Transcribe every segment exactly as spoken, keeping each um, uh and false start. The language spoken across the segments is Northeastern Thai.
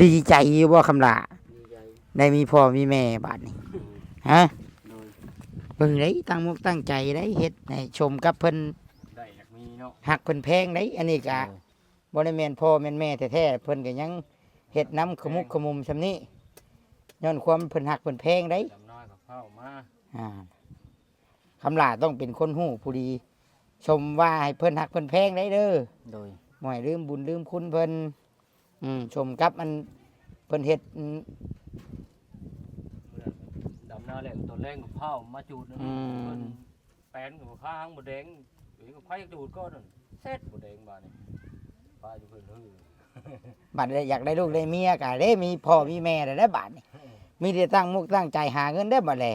ดีใจอยู่บ่คำหล้า ดีใจ ได้มีพ่อมีแม่บาดนี้ ฮะ โดย เบิ่งเด้ ตั้งมกตั้งใจได้เฮ็ดให้สมกับเพิ่น ได้อยากมีเนาะ ฮักเพิ่นแพงได้ อันนี้กะ โดย บ่ได้แม่นพ่อแม่นแม่แท้ๆ เพิ่นก็ยังเฮ็ดนำขมุกขมุมส่ำนี้ ย้อนความเพิ่นฮักเพิ่นแพงได้ ดำน้อยกับเผามา อ่า คำหล้าต้องเป็นคนฮู้ผู้ดี ชมว่าให้เพิ่นฮักเพิ่นแพงได้เด้อ โดย บ่ให้ลืมบุญลืมคุณเพิ่น อืม สมกับอันเพิ่นเฮ็ด อืม ดำนาแหละ ตอนแรกก็เผามาจูดนั่น อืม เพิ่นแปนกับข้าหางบ่แดง เห็นกับไผจูดก็นั่น เสร็จบ่แดงบาดนี้ ปลาอยู่เพิ่นหื้อ บัดนี้อยากได้ลูกได้เมียก็ได้มีพ่อมีแม่แล้วได้บาดนี้ มีแต่ตั้งมุกตั้งใจหาเงินได้บัดแล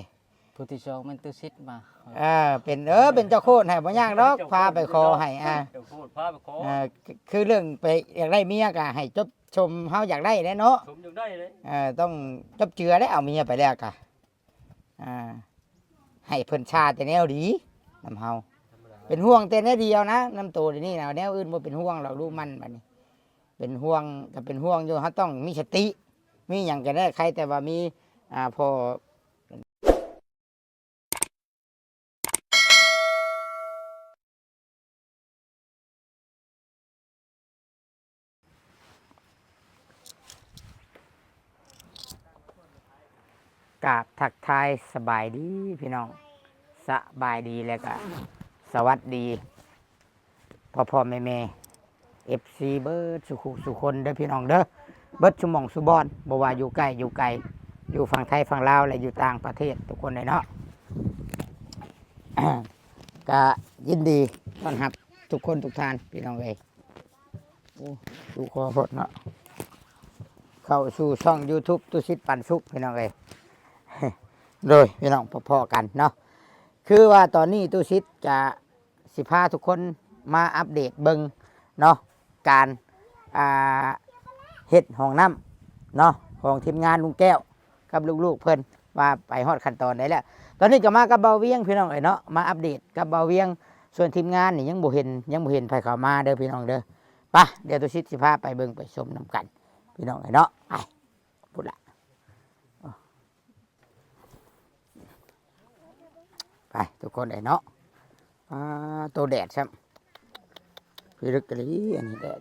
ผู้ที่สองแม่นตุสิตมา เออ เป็น เออ เป็นเจ้าโคตรให้บ่ยากดอก พาไปขอให้ อ่า เจ้าโคตรพาไปขอ เออ คือเรื่องไปอยากได้เมียก็ให้จบชมเฮาอยากได้แหละเนาะ ชมอยากได้เลย เออ ต้องจบเจือแล้วเอาเมียไปแล้วก็ อ่า ให้เพิ่นชาแต่แนวดีนำเฮา ธรรมดา เป็นห่วงแต่แนวเดียวนะ นำโตเดี๋ยวนี้นะ แนวอื่นบ่เป็นห่วงดอก ลูกมันบัดนี้ เป็นห่วงก็เป็นห่วงอยู่ เฮาต้องมีสติ มีหยังก็ได้ ใครแต่ว่ามี อ่า พอ กราบทักทายสบายดีพี่น้อง สบายดีแล้วก็สวัสดี พ่อพ่อแม่แม่ เอฟซี เบิดสุขุสุคนเด้อพี่น้องเด้อ เบิดสุหม่องสุบอน บ่ว่าอยู่ใกล้อยู่ไกล อยู่ฝั่งไทยฝั่งลาวและอยู่ต่างประเทศทุกคนเลยเนาะ ก็ยินดีต้อนรับทุกคนทุกท่านพี่น้องเอ้ย โอ้ ดูคอโพดเนาะ เข้าสู่ช่อง YouTube ตุสิตปันสุขพี่น้องเอ้ย โดยพี่น้องพอๆกันเนาะ คือว่าตอนนี้ตุสิตจะสิพาทุกคนมาอัปเดตเบิ่งเนาะ การ อ่า เฮ็ดห้องน้ำเนาะ ของทีมงานลุงแก้วกับลูกๆเพิ่น ว่าไปฮอดขั้นตอนใดแล้ว ตอนนี้ก็มากับเบาเวียงพี่น้องเอ้ยเนาะ มาอัปเดตกับเบาเวียง ส่วนทีมงานนี่ยังบ่เห็น ยังบ่เห็นไผเข้ามาเด้อพี่น้องเด้อ ไป เดี๋ยวตุสิตสิพาไปเบิ่งไปชมนำกันพี่น้องเอ้ยเนาะ ไป พุ้นละ ไปทุกคนเอ้ยเนาะ อ่า โตแดดซ้ำ พิลึกอีหลีอันนี้แดด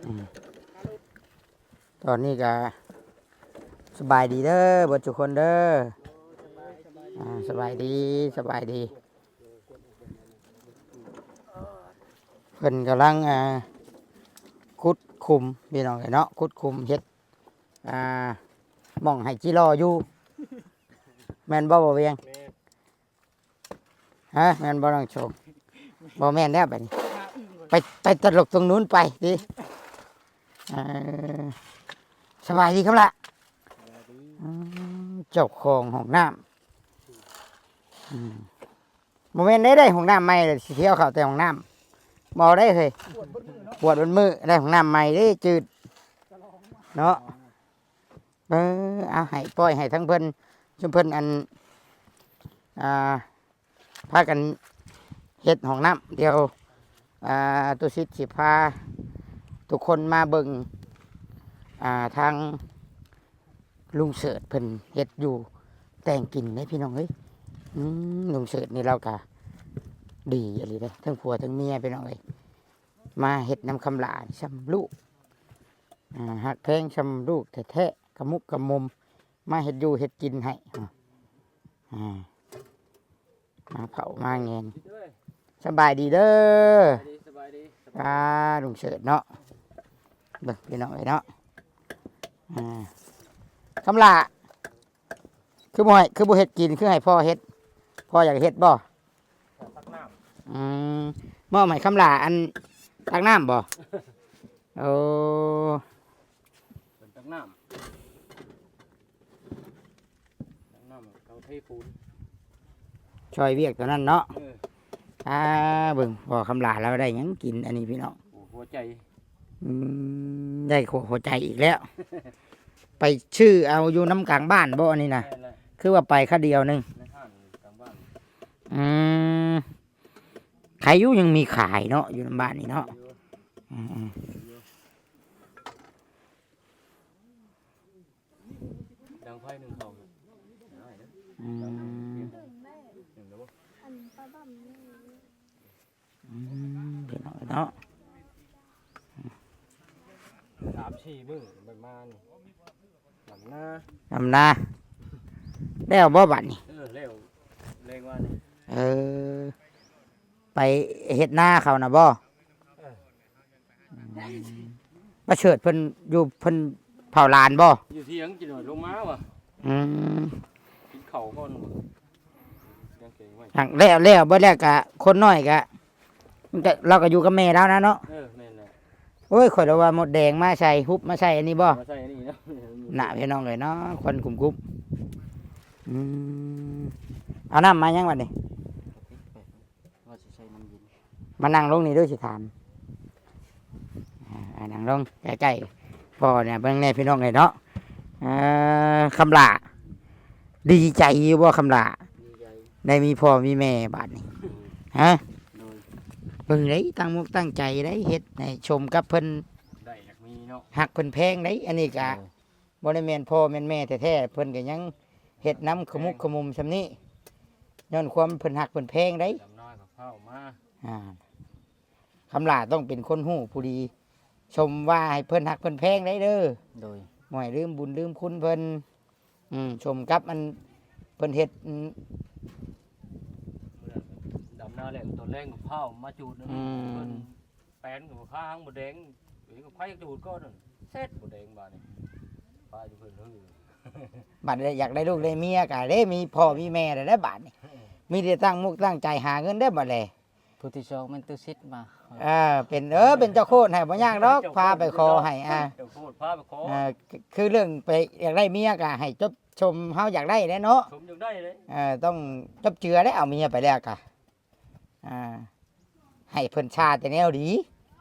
อืม ตอนนี้ก็สบายดีเด้อเบิดทุกคนเด้อ อ่า สบายดี สบายดี เพิ่นกำลัง อ่า ขุดขุมพี่น้องเอ้ยเนาะ ขุดขุมเฮ็ด อ่า หม่องให้จิรออยู่ แม่นบ่ บ่เวียง แม่น ฮะ แม่นบ่น้องโชค บ่แม่นแล้วบัดนี้ ไป ไปตลกตรงนู้นไปดิ เออ สบายดีครับล่ะ อืม เจ้าของห้องน้ำ อืม บ่แม่นได้ ได้ห้องน้ำใหม่เลย สิเที่ยวเข้าแต่ห้องน้ำ บ่ได้เฮ้ย ปวดเบิดมื้อได้ห้องน้ำใหม่เด้ จืด เนาะ เออ เอาให้ปล่อยให้ทั้งเพิ่น ชุมเพิ่นอัน อ่า พากันเฮ็ดห้องน้ำ เดี๋ยว อ่า ตุสิตสิพาทุกคนมาเบิ่ง อ่า ทางลุงเสิร์ชเพิ่นเฮ็ดอยู่แต่งกินเด้พี่น้องเอ้ย อืม ลุงเสิร์ชนี่เราก็ดีอีหลีเด้ ทั้งผัวทั้งเมียพี่น้องเอ้ย มาเฮ็ดนำคำหล้าส่ำลูก อ่า ฮักแพงส่ำลูกแท้ๆ กะมุกกะมุม มาเฮ็ดอยู่เฮ็ดกินให้ อ่า อ่า มาเผามาแงน สบายดีเด้อ สบายดี สบายดี อ่า ลุงเสิร์ชเนาะ เบิ่งพี่น้องเอ้ยเนาะ อ่า คำหล้า คือบ่ให้ คือบ่เฮ็ดกิน คือให้พ่อเฮ็ด พ่ออยากเฮ็ดบ่ ตักน้ำ อืม มอบให้คำหล้าอันตักน้ำบ่ โอ้ เป็นตักน้ำ ตักน้ำเขาเทปูน ช่วยเวียกตัวนั้นเนาะ เออ อ่า เบิ่งพ่อคำหล้าเราได้หยังกินอันนี้พี่น้อง โอ้ หัวใจ อืม ได้หัว หัวใจอีกแล้ว ไปซื้อเอาอยู่นำกลางบ้านบ่อันนี้นะ แม่นเลย คือว่าไปคาเดียวหนึ่ง ในห้างกลางบ้าน อืม ใครอยู่ยังมีขายเนาะ อยู่ในบ้านนี่เนาะ อืม ดังไฟหนึ่งเขา อืม หนึ่งแล้วบ่ อันปลาบ่ำนี่ อืม พี่น้องเนาะ สามสี่มื้อประมาณ ดำนา ดำนา แล้วบ่บัดนี้ เออ แล้ว แรงว่านี่ เออ ไปเฮ็ดนาเขานะบ่ เออ อืม ประเสริฐเพิ่นอยู่ เพิ่นเผาหลานบ่ อยู่เถียง จิหน่อยลงมาว่ะ อืม กินข้าวก่อนว่ะ ยังเก่งไว้ หากแล้ว แล้วเบิดแล้วกะ คนน้อยกะ มันกะ เราก็อยู่กับแม่แล้วนะเนาะ เออ แม่นแหละ โอ้ย ข่อยละว่ามดแดงมาใส่ ฮุบมาใส่อันนี้บ่ มาใส่อันนี้เนาะ น่ะ พี่น้องเอ้ยเนาะ ควันกุมกุม อืม เอาน้ำมายังบัดนี้ ว่าสิใส่น้ำเย็น มานั่งลงนี่ดูสิถาม อ่า อ่า นั่งลงใกล้ๆ พ่อเนี่ย เบิ่งแน่พี่น้องเอ้ยเนาะ เอ่อ คำหล่า ดีใจอยู่บ่คำหล่า ดีใจ ได้มีพ่อมีแม่บาดนี้ ฮะ โดย เบิ่งเด้ ตั้งมกตั้งใจได้เฮ็ดให้ชมกับเพิ่น ได้อยากมีเนาะ ฮักเพิ่นแพงได้ อันนี้กะ โดย บ่ได้แม่นพ่อแม่นแม่แท้ๆ เพิ่นก็ยังเฮ็ดนำขมุกขมุมส่ำนี้ ย้อนความเพิ่นฮักเพิ่นแพงได้ ดำน้อยกับข้าวมา อ่า คำหล่าต้องเป็นคนฮู้ผู้ดี ชมว่าให้เพิ่นฮักเพิ่นแพงได้เด้อ โดย บ่ให้ลืมบุญลืมคุณเพิ่น อืม ชมกับอันเพิ่นเฮ็ด อืม มื้อนั้นดำนาแล้วตอนแลงกับข้าวมาจูดนะ อืม เพิ่นแปนกับข้าหางมดแดง เอ้ย กับไผจูดก่อนนั่น เสร็จมดแดงบาดนี้ ปลาอยู่เพิ่นหื้อ บัดนี้อยากได้ลูกได้เมียก็ได้มีพ่อมีแม่แล้วได้บาดนี้ มีแต่ตั้งมุกตั้งใจหาเงินได้บัดแล ผู้ที่สองแม่นตู้ซิดมา เออ เป็น เออ เป็นเจ้าโคตรให้บ่ยากดอก พาไปขอให้ อ่า เจ้าโคตรพาไปขอ เออ คือเรื่องไปอยากได้เมียก็ให้จบชมเฮาอยากได้แหละเนาะ ชมอยากได้เลย เออ ต้องจบเจือแล้วเอาเมียไปแล้วก็ อ่า ให้เพิ่นชาแต่แนวดี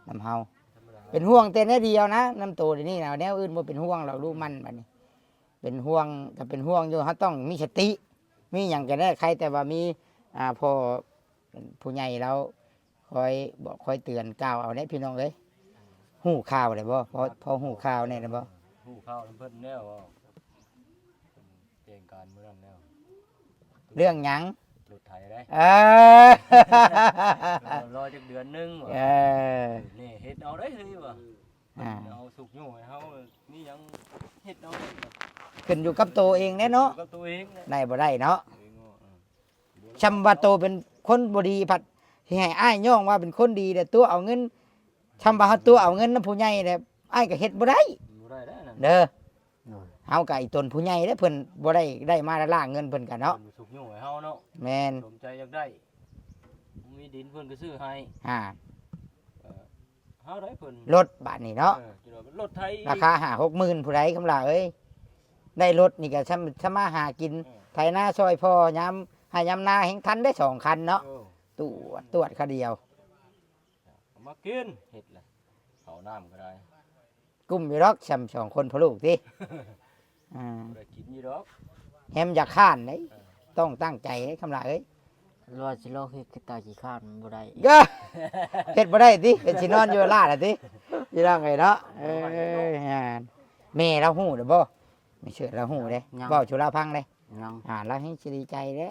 นำเฮา ธรรมดา เป็นห่วงแต่แนวเดียวนะ นำโตเดี๋ยวนี้นะ แนวอื่นบ่เป็นห่วงหรอก ลูกมันบัดนี้ เป็นห่วงก็เป็นห่วงอยู่ เฮาต้องมีสติ มีหยังก็ได้ ใครแต่ว่ามี อ่า พ่อผู้ใหญ่แล้วคอยบอกคอยเตือนกล่าวเอาเด้พี่น้องเอ้ย ฮู้ข่าวได้บ่ พอ พอฮู้ข่าวแหน่ได้บ่ ฮู้ข่าวนำเพิ่นแล้ว แจ้งการมื้อนั้นแล้ว เรื่องหยัง รถไถได้ เออ รอจักเดือนหนึ่งว่ะ เออ นี่เฮ็ดเอาได้เลยว่ะ อ่า เอาสุกอยู่ให้เฮา มีหยังเฮ็ดเอา ขึ้นอยู่กับตัวเองแน่เนาะ กับตัวเองนะ ได้บ่ได้เนาะ เองเนาะ เออ ชำว่าโตเป็นคนบ่ดี ผัดสิให้อ้ายย่องว่าเป็นคนดี แต่ตัวเอาเงิน ชำว่าเฮาตัวเอาเงินนำผู้ใหญ่ แต่อ้ายก็เฮ็ดบ่ได้ บ่ได้แล้วนั่น เด้อ โดย เฮาก็อีตนผู้ใหญ่เด้อ เพิ่นบ่ได้ ได้มาล้าๆ เงินเพิ่นก็เนาะ เพิ่นบ่สุกอยู่ให้เฮาเนาะ แม่น สมใจอยากได้ มีดินเพิ่นก็ซื้อให้ อ่า เออ เฮาได้เพิ่น รถบาดนี้เนาะ เออ จะได้รถไถอีก ราคาห้าหกหมื่น ผู้ใดคำหล่าเอ้ย ได้รถนี่ก็สำ สำมาหากิน เออ ไถนาซอยพ่อยามไฮ่ยามนาแฮงทันได้สองคันเนาะ เออ ตวด ตวดคาเดียว เอามากิน เฮ็ดเลย ข้าวน้ำก็ได้ กุ้มอยู่ดอก ส่ำสองคนพ่อลูกติ อ่า บ่ได้กินอยู่ดอก แฮมอยากค้านเด้ เออ ต้องตั้งใจเด้คำหล่าเอ้ย รอสิลอกเฮ็ดคือตาขี้คร้านมันบ่ได้ เด้อ เฮ็ดบ่ได้ติ เป็นสินอนอยู่ลาดน่ะติ พี่น้องเอ้ยเนาะ เออ แม่น แม่เราฮู้เด้อบ่ ไม่เชื่อเราฮู้เด้ ยัง เว้าสู่เราฟังเด้ ยัง อ่า เราแฮงสิดีใจเด้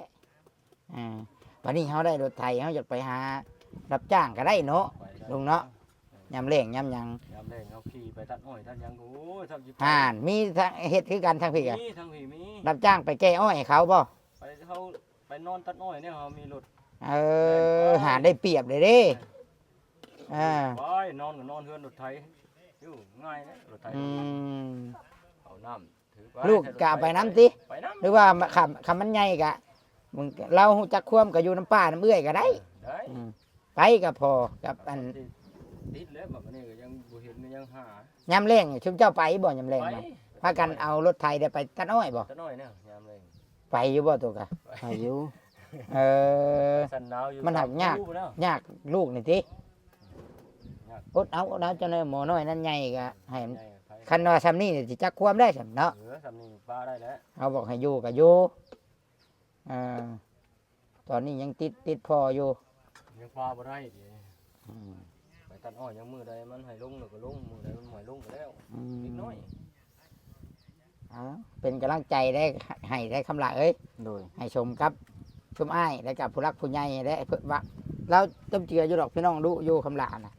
อ่า บัดนี้เฮาได้รถไถ เฮาอยากไปหารับจ้างก็ได้เนาะ ไปได้ ลุงเนาะ ยามแล้งยามหยัง ยามแล้งเฮาขี่ไปตัดอ้อยตัดหยังก็ โอ้ย ทำจิต อ่า มีทางเฮ็ดคือกันทางพี้ก็ มีทางพี้มี รับจ้างไปแก้อ้อยให้เขาบ่ ไปเฮาไปนอนตัดอ้อยเนี่ย เฮามีรถ เออ หาได้เปรียบเลยเด้ เออ อ่า ไปนอนก็นอนเฮือนรถไถ อยู่ง่ายนะรถไถ อืม เอาน้ำ ถือไป ลูกก็เอาไปนำติ ไปนำ หรือว่าคำ คำมันใหญ่ก็ มึง เราฮู้จักความก็อยู่นำป้านำเอื้อยก็ได้ ได้ อืม ไปก็พอกับอัน ติดแล้ว บัดนี้ก็ยังบ่เห็น ยังหา ยามแลงนี่ชุมเจ้าไปบ่ยามแลง ไป นะ พากันเอารถไถเดี๋ยวไปตัดอ้อยบ่ ตัดอ้อยเนี่ย ยามแลง ไปอยู่บ่ตัวกะ ไปอยู่ เออ สั่นหนาวอยู่ มันหักยาก ตามภูแล้ว ยากลูกนี่ติ ยาก อดเอา อดเอา เจ้าน้อยหมอน้อยนั่นใหญ่ก็ให้มัน ใหญ่ไป คันว่าซำนี้นี่สิจักความได้ซำเนาะ เออ ซำนี้ปลาได้แล้ว เอาบอกให้อยู่ก็อยู่ อ่า ตอนนี้ยังติด ติดพ่ออยู่ ยังปาบ่ได้เด้ อืม ไปตัดอ้อยยังมื้อใดมันให้ลงแล้วก็ลง มื้อใดมันบ่ให้ลงก็แล้ว อืม เด็กน้อย เอา เป็นกำลังใจได้ ให้ได้คำหละเอ้ย โดย ให้สมกับชุมอ้าย และกับผู้หลักผู้ใหญ่ได้ เพิ่นว่า ลาวจำเจืออยู่ดอก พี่น้องดุอยู่ คำหละนะ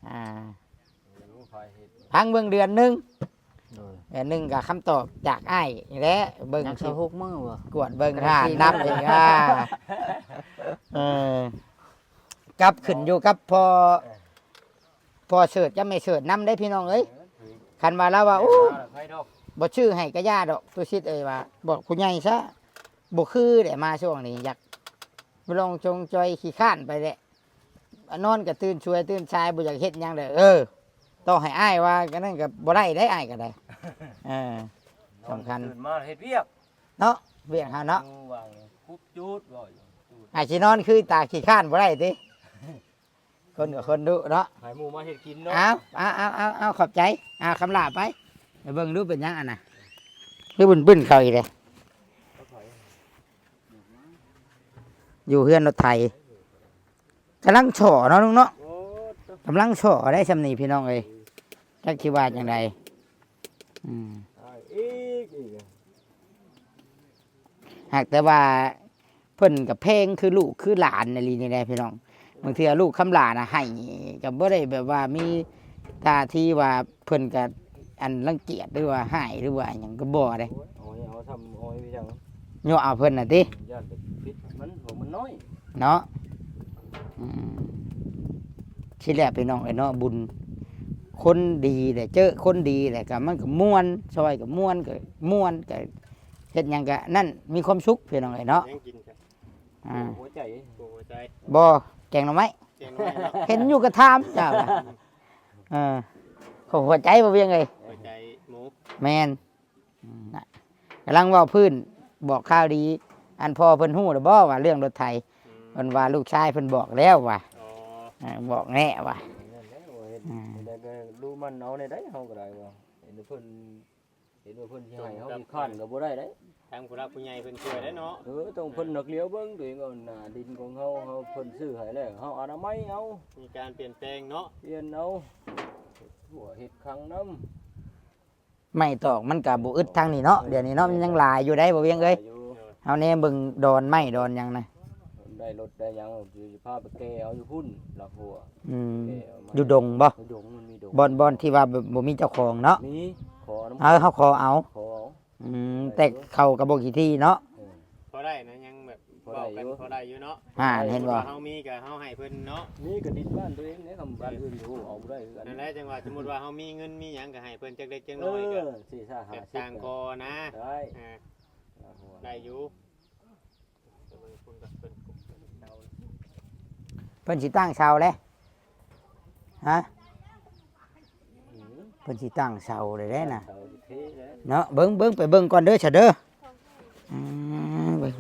อ่า บ่รู้ไผเฮ็ด พังเบิ่งเดือนหนึ่ง โดย เดือนหนึ่งก็คำตอบจากอ้ายนี่แหละ เบิ่ง ยัง สิ สิบหกมื้อบ่ กวดเบิ่ง ก็ได้ หา สิบ นับอีก อ่า เออ กลับขึ้นอยู่กับพ่อ เออ พ่อเสิร์ชกับแม่เสิร์ชนำได้พี่น้องเอ้ย เออ คันว่าลาวว่า โอ้ ไผดอก บ่ซื้อให้ก็อย่าดอก ตุสิทธิ์เอ้ยว่า บอกผู้ใหญ่ซะ บ่คือได้มาช่วงนี้ อยากลองจงจอยขี้ค้านไปแหละ นอนก็ตื่นช่วยตื่นสาย บ่อยากเฮ็ดหยังเลย เออ ต่อให้อ้ายว่าก็นั่นก็บ่ได้ได้ อ้ายก็ได้ เออ สำคัญ ตื่นมาเฮ็ดเวียก เนาะ เวียกเฮาเนาะ อยู่ว่างคุบจูดบ่อยู่ จูด อ้ายสินอนคือตาขี้ค้านบ่ได้ติ คนกับคนดุเนาะ ให้หมู่มาเฮ็ดกินเนาะ เอาเอาเอาเอาเอา ขอบใจ เอา คำหละไป ไปเบิ่งดูเป็นหยังอันน่ะ คือบึ้นๆ เข้าอีกเลย อยู่เฮือนรถไถ กำลังส่อเนาะลุงเนาะ โอ้ กำลังส่อได้ส่ำนี้พี่น้องเอ้ย จักสิว่าจั่งใด อืม เอาอีก อีก หากแต่ว่าเพิ่นก็แพงคือลูกคือหลานอีหลีนี่แหละพี่น้อง บางเทื่อลูกคำหลาน่ะให้ก็บ่ได้แบบว่ามีท่าทีว่าเพิ่นก็อันรังเกียจหรือว่าฮ้ายหรือว่าหยังก็บ่เด้ โอ้ย เอาให้เอาทำเอาให้ไปจัง โยเอาเพิ่นน่ะติ ย่านแต่ผิดมัน ของมันน้อย เนาะ อืม สิแหละพี่น้องเอ้ยเนาะ บุญ คนดีแหละ เจอคนดีแหละ ก็มันก็ม่วน ซอยก็ม่วน ก็ม่วน ก็เฮ็ดหยังก็นั่น มีความสุขพี่น้องเอ้ยเนาะ ยังกินจ้ะ อ่า หัวใจ หัวใจ บ่ แกงหน่อไม้ แกงหน่อไม้เนาะ เห็นอยู่ก็ถามเจ้าล่ะ เออ ขอหัวใจบ่เวียงเอ้ย หัวใจหมู แม่น อืม น่ะ กำลังเว้าพื้น บอกข่าวดี อันพ่อเพิ่นฮู้แล้วบ่ว่าเรื่องรถไถ อืม เพิ่นว่าลูกชายเพิ่นบอกแล้วว่า อ๋อ เออ บอกแน่ว่า นั่นแหละว่าเห็น อืม เห็นได้ก็รู้มันเอาได้ เฮาก็ได้ว่า เห็นเพิ่น เห็นว่าเพิ่นสิให้เฮา จมกับ สิค้านก็บ่ได้เด้ ทางผู้หลักผู้ใหญ่เพิ่นช่วยได้เนาะ เออ ต้องเพิ่นนักเลี้ยวเบิ่งตัวเองเอาหน้าดินของเฮา เฮาเพิ่นซื้อให้แล้ว เฮาอนามัยเอา มีการเปลี่ยนแปลงเนาะ เปลี่ยนเอา เฮ็ดขัวเฮ็ดขังนำ ไม้ตอกมันก็บ่อึดทางนี้เนาะ เดี๋ยวนี้เนาะ มันยังหลายอยู่ได้บ่เวียงเอ้ย หลายอยู่ เฮาแนมเบิ่งดอนไม้ดอนหยังนะ ได้รถได้หยัง สิพาไปแก่เอาอยู่พุ้น ละหัว อืม แก่เอามา อยู่ดงบ่ อยู่ดง มันมีดง บ่อน บ่อนที่ว่าบ่ บ่มีเจ้าของเนาะ มี ขอนำ เออ เฮาขอเอา ขอเอา อืม แต่เขาก็บ่ขี้ถี่เนาะ เออ พอได้นะ ยังแบบ พอได้อยู่ เว้ากันพอได้อยู่เนาะ อ่า เห็นบ่ เฮามีก็เฮาให้เพิ่นเนาะ มีก็ดินบ้านตัวเองเนี่ย คำบ้านอื่นอยู่เอาบ่ได้คือกัน นั่นแหละ จังว่าสมมุติว่าเฮามีเงินมีหยังก็ให้เพิ่นจักเล็กจักน้อยก็ เออ สี่ห้า แบบ ห้าสิบ ต่างกอนะ ได้ อ่า ได้อยู่ เพิ่นสิตั้งเสาเลยฮะ อืม เพิ่นสิตั้งเสาเลยเด้นะ เสาสิเทแล้ว เนาะ เบิ่ง เบิ่ง ไปเบิ่งก่อนเด้อ ซะเด้อ อืม เบิ่ง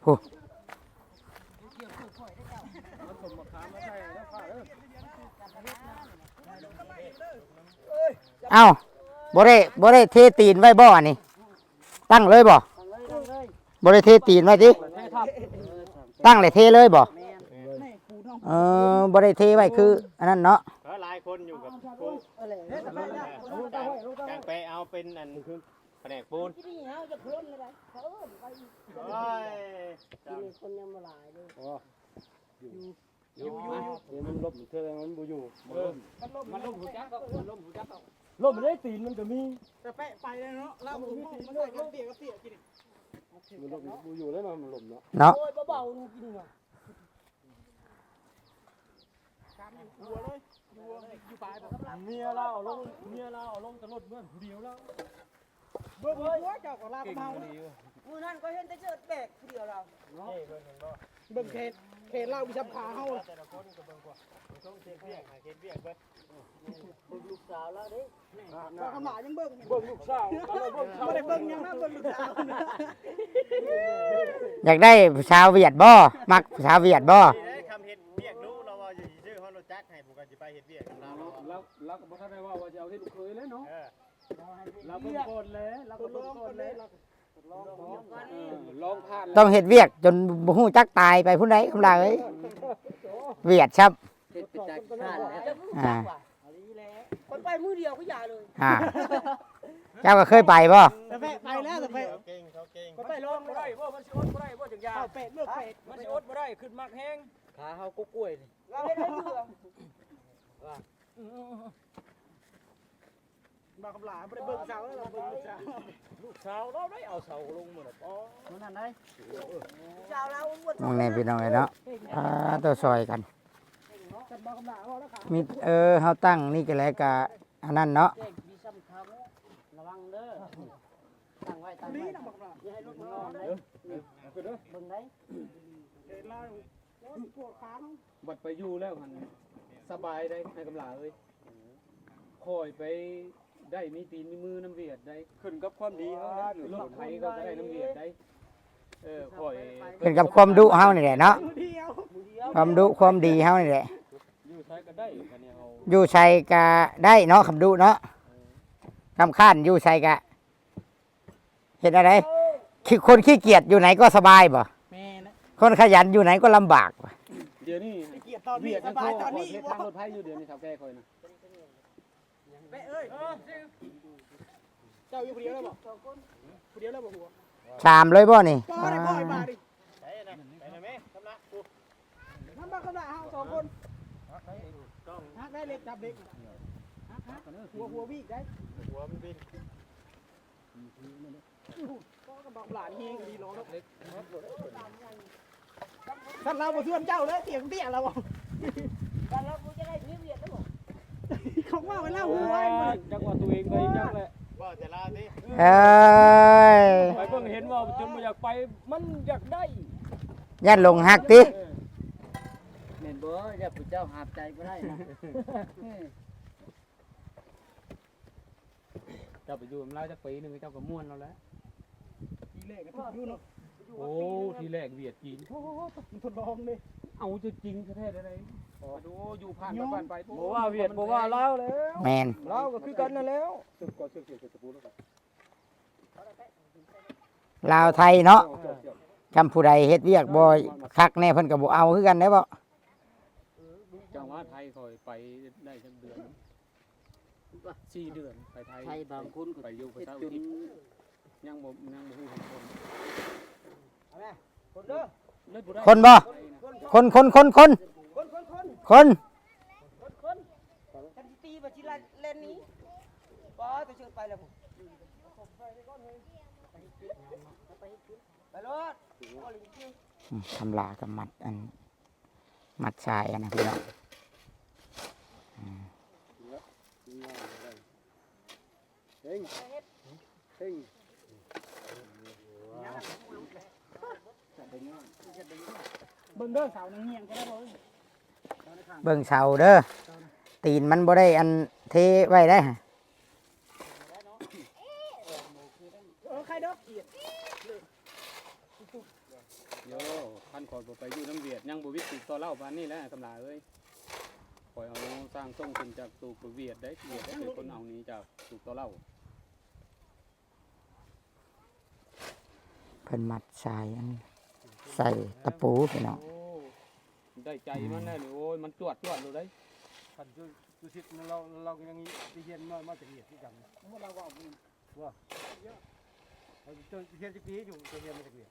โอ้ เอ้า บ่ได้ บ่ได้เทตีนไว้บ่อันนี้ ตั้งเลยบ่ บ่ได้เทตีนไว้ติ ตั้งเลยเทเลยบ่ เออ บ่ได้เทไว้คืออันนั้นเนาะ เออ หลายคนอยู่กับครู เออ จังไปเอาเป็นอันผนกปูน โอ้ย คนยังบ่หลายเลย อยู่ อยู่ อยู่ เดี๋ยวมันล่มเทื่อมันบ่อยู่ เออ มันล่ม มันล่มหูจักก็ มันล่มหูจักก็ ล่มได้ตีนมันก็มี แต่แปะไปเลยเนาะ แล้วผมมันใส่กับเปียกกับเปียกกิน มันล่มบ่อยู่แล้วเนาะ มันล่มเนาะ เนาะ โอ้ย เบาๆ ดูกินเนาะ การอยู่ครัวเลย อยู่ อยู่ปลายแบบ เมียเราเอาลง เมียเราเอาลงตะลดเมืองผู้เดียวแล้ว เบิ่งหัวเจ้าก็ลากเมา มื้อนั้นก็เห็นแต่เจิดแบกผู้เดียวเรา เนาะ เบิ่งเขต เขตลาวมีสำขาเฮา แต่ละคนก็เบิ่งกว่า มันต้องเฮ็ดเวียก หาเฮ็ดเวียกเบิด เบิ่งลูกสาวแล้วเด้ เราทำหลายยังเบิ่ง เบิ่งลูกสาว เราเบิ่งเขา บ่ได้เบิ่งหยังนะ เบิ่งลูกสาว อยากได้ผู้สาวเวียดบ่ มักผู้สาวเวียดบ่ นี่เด้ คำเฮ็ดเวียกรู้ เราว่าสิซื้อฮอดรถจักรให้ ผู้ก็สิไปเฮ็ดเวียกนำเรา แล้ว แล้วก็บ่ทันได้ว่า ว่าจะเอาเฮ็ดลูกเขยแล้วเนาะ เออ เราเบิ่งก่อนเลย เราก็เบิ่งก่อนเลย เออ ลองผ่าน ต้องเฮ็ดเวียกจนบ่ฮู้จักตายไปพุ้นใด๋ คำหลาเอ้ย เวียดซ้ำ เฮ็ดไปจากขี้คร้านแล้ว อ่า ข้อยไปมื้อเดียวก็อย่าเลย อ่า เจ้าก็เคยไปบ่ แต่แพะไปแล้ว แต่แพะ เขาเก่ง เขาเก่ง ข้อยไปลอง บ่ได้บ่ มันสิอดบ่ได้บ่จักอย่าง ข้าวแปด เมือกแปด มันสิอดบ่ได้ ขึ้นมักแฮง ขาเฮาก็กล้วยนี่ เราเฮ็ดให้เมือง บ่าวคำหลาบ่ได้เบิ่งเสาแล้ว เราเบิ่งลูกสาว ลูกสาวเราได้เอาเสาลงมาแล้ว อ๋อ นั่นได้ เสาเราอ้วน มองแน่พี่น้องเอ้ยเนาะ อ่า ตัวซอยกัน กันบ่าวคำหลาเอาแล้วค่ะ มี เออ เฮาตั้งนี่ก็แล้วก็อันนั้นเนาะ แจ้งมีซ้ำเขา ระวังเด้อ ตั้งไว้ ตั้งไว้ นี่นะบ่าวคำหลา อย่าให้รถมันนอนเด้อ เบิ่งได้ เห็นแล้ว โอ้ย ปวดขาเนาะ บัดไปอยู่แล้วหั่นสบายได้ อ้ายคำหลาเอ้ย ข้อยไปได้มีตีนมีมือนำเวียดได้ ขึ้นกับความดีเฮานะ รถไถก็ได้นำเวียดได้ เออ ข้อย ขึ้นกับความดุเฮานี่แหละเนาะ ความดุความดีเฮานี่แหละ อยู่ไสก็ได้ คันนี้เฮา อยู่ไสก็ได้เนาะ คำดุเนาะ คำค้านอยู่ไสก็ เฮ็ดอะไร ขี้ คนขี้เกียจอยู่ไหนก็สบายบ่ แม่นนะ คนขยันอยู่ไหนก็ลำบากบ่ เดี๋ยวนี้ ขี้เกียจตอนนี้ เวียดยัง สบายตอนนี้ โทรขอเฮ็ดทางรถไฟอยู่ เดี๋ยวนี้เฒ่าแก่ข้อยนะ แม่เอ้ย เจ้าอยู่ผู้เดียวแล้วบ่ ผู้เดียวแล้วบ่หัว สามเลยบ่นี่ บ่ได้บ่ได้มาดิ ไปนะ ไปนะแม่ กำลัง นำมาขนาดเฮาสองคน หักได้เหล็กจับเหล็ก หัก หัก หัว หัววิกได้ หัวมันบิน ก็บักหลานเฮงดีเนาะ ท่านเราบ่ชวนเจ้าเลย เตียงเตี้ยเรา บ้านเราบ่จะได้มีเวียดแล้วบ่ เขาว่าไว้แล้ว หัวไว้หมด จักว่าตัวเองไปจักแหละ ว่าแต่ลาวสิ เอ้ย ไปเบิ่งเห็นว่าจนบ่อยากไป มันอยากได้ ย่านหลงฮักติ เออ แม่นบ่ ย่านผู้เจ้าหามใจบ่ได้นะ เจ้าไปอยู่นำลาวจักปีหนึ่ง เจ้าก็ม่วนแล้วแหละ ทีแรกก็ทุกข์อยู่เนาะ โอ้ ทีแรกเวียดจีน โอ้โห มันทดลองเลย เอาจริงๆแท้ๆเลย โอ้โห อยู่ผ่านไปผ่านไป บ่ว่าเวียด บ่ว่าลาวแล้ว แม่น ลาวก็คือกันนั่นแล้ว ลาวไทยเนาะ คันผู้ใดเฮ็ดเวียกบ่คักแน่ เพิ่นก็บ่เอาคือกันเด้บ่ จังหวะไทยข้อยไปได้จักเดือน สี่เดือน ไปไทย ไทยบางคนก็ ไปอยู่ประเทศอังกฤษ เฮ็ดจน ยังบ่ ยังบ่ฮู้ของคน เอาแม่ คนเด้อ เลยบ่ได้ คนบ่ คน คน คน คน คน คน คน คน คน คน คน คันสิตีบ่สิไล่แล่นหนี บ่ จะเชิญไปแล้วผม ไปโลด อืม ทำลากับมัดอัน มัดทรายอันนะพี่น้อง อืม เฮ้ย เฮ้ย เบิ่งเด้อ เสาหนึ่งเหี่ยงก็ได้บ่ เบิ่งเสาเด้อ ตีนมันบ่ได้อันเทไว้ได้ เออ ใครดอกเขียด โย คันข้อยบ่ไปอยู่นำเวียด ยังบ่วิกฤตต่อเล่าปานนี้แหละ กำลาเอ้ย ข้อยเอาสร้างส่งขึ้นจากตูบเวียดได้ เวียดได้เป็นคนเอาหนีจากตูบต่อเล่า เพิ่นมัดสายอันใส่ตะปูพี่น้อง โอ้ ได้ใจมันแน่นี่ โอ้ย มันจวดจวดเลย คันจุ จุสิทธิ์เรา เรายังไปเฮียนมา มาจากเวียดคือกัน ว่า เราเว้าอยู่ ว่า เราจะเฮียนจักปีอยู่ จะเฮียนมาจากเวียด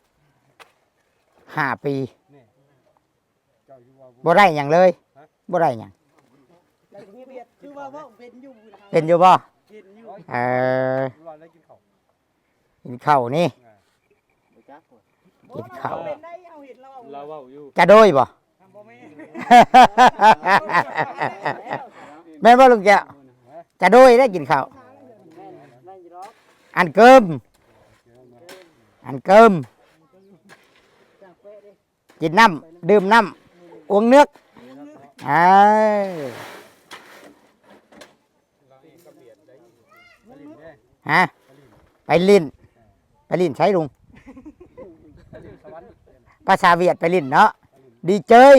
ห้าปี นี่ เจ้าอยู่ว่าบ่ บ่ได้หยังเลย ฮะ บ่ได้หยัง แต่เวียดคือว่าเว้าเป็นอยู่นะ เป็นอยู่บ่ เป็นอยู่ เออ ว่าแล้วกินข้าว กินข้าวนี่ อ่า บ่จัก กินข้าว เป็นได้ เฮาเห็นเรา เราเว้าอยู่ จะโดยบ่ ทำบ่แม่น แม่นบ่ลุงแก้ว จะโดยได้กินข้าว แม่น แม่นอยู่ดอก อันเกิม อันเกิม จากเป๊ะดิ กินน้ำ ดื่มน้ำ อ้วงเนื้อก อ่า ฮะ ไปลิ้น ไปลิ้นใช้ลุง ภาษาเวียดไปลิ้นเนาะ ดีเจย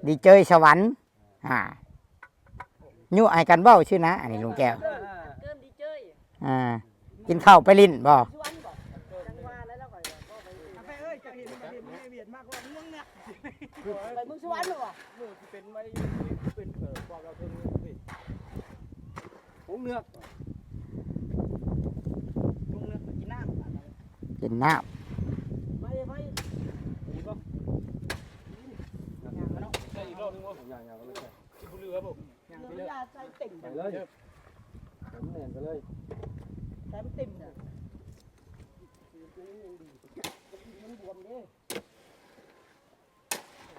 ดีเจยสวรรค์ อ่า ยุให้กันเว้าซื่อนะ อันนี้ลุงแก้ว อ่า กินข้าวไปลิ้นบ่ ไปเอ้ยจะเห็นประเด็นมันเวียนมากกว่าง่วงเนี่ย ไปเมืองสวรรค์หรอ มือที่เป็นไว้เป็นเอ่อความเราเทิงนี่ หงเงือก ง่วงเนี่ยกินน้ำ กินน้ ไม่ไม่ ใช่อีกรอบนึงวะ อย่างอย่างเลย ที่บุรีครับผม อย่างนี้ยาใจเต็ม ไปเลยผมแน่นไปเลย ใจมันเต็มเนี่ย ำ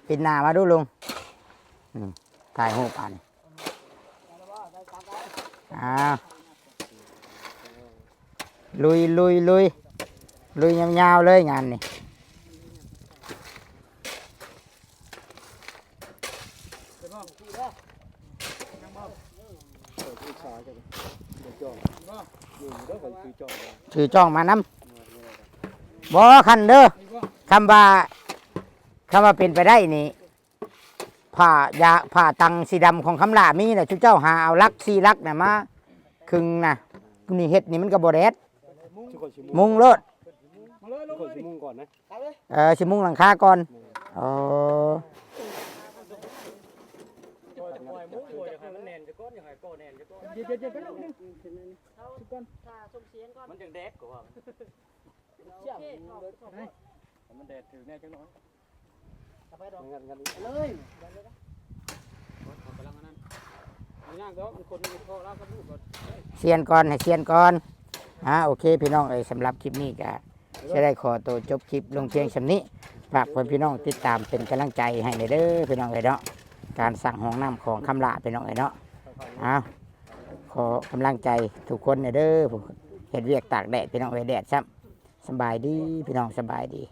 ปิดหน้ามาดูลุง อืม ถ่ายรูปอันนี้ อ่า ลุยลุยลุยลุยยาวๆเลยงานนี่ เปิดลูกสาวจะเดี๋ยวจองนี่เด้อไปซื้อจองมา ถือจ้องมานำ บ่คันเด้อ คำว่า คำว่าเป็นไปได้นี่ ผ้ายา ผ้าตังสีดำของคำหลามีน่ะ ชุเจ้าหาเอาหลักสี่หลักน่ะมา ครึ่งน่ะ นี่เฮ็ดนี่มันก็บ่แดด ทุกคนชิม มุงโลด ทุกคนชิมมุงก่อนนะ เออ สิมุงหลังคาก่อน อ๋อ จะปล่อยมุ้งหัวอยากให้มันแน่นจะก้อนอยากให้ก้อนแน่นจะก้อน เดี๋ยวเดี๋ยวเดี๋ยวแป๊บนึง ถ้าส่งเสียงก่อน มันจังแดกกว่า โอเค มันแดดถือแน่จังน้อย งันงัน เลย กำลังอันนั้นมันยากดอกมันคนมันพอแล้วก็ลูกก่อน เซียนก่อนให้เซียนก่อน อ่า โอเค พี่น้องเอ้ย สำหรับคลิปนี้ก็จะได้ขอตัวจบคลิปลงเพียงส่ำนี้ ฝากเพื่อนพี่น้องติดตามเป็นกำลังใจให้หน่อยเด้อพี่น้องเอ้ยเนาะ การสร้างห้องน้ำของคำหลาพี่น้องเอ้ยเนาะ เอาขอกำลังใจทุกคนหน่อยเด้อ เฮ็ดเวียกตากแดดพี่น้องเอ้ย แดดซ้ำ สำบายดีพี่น้อง สำบายดี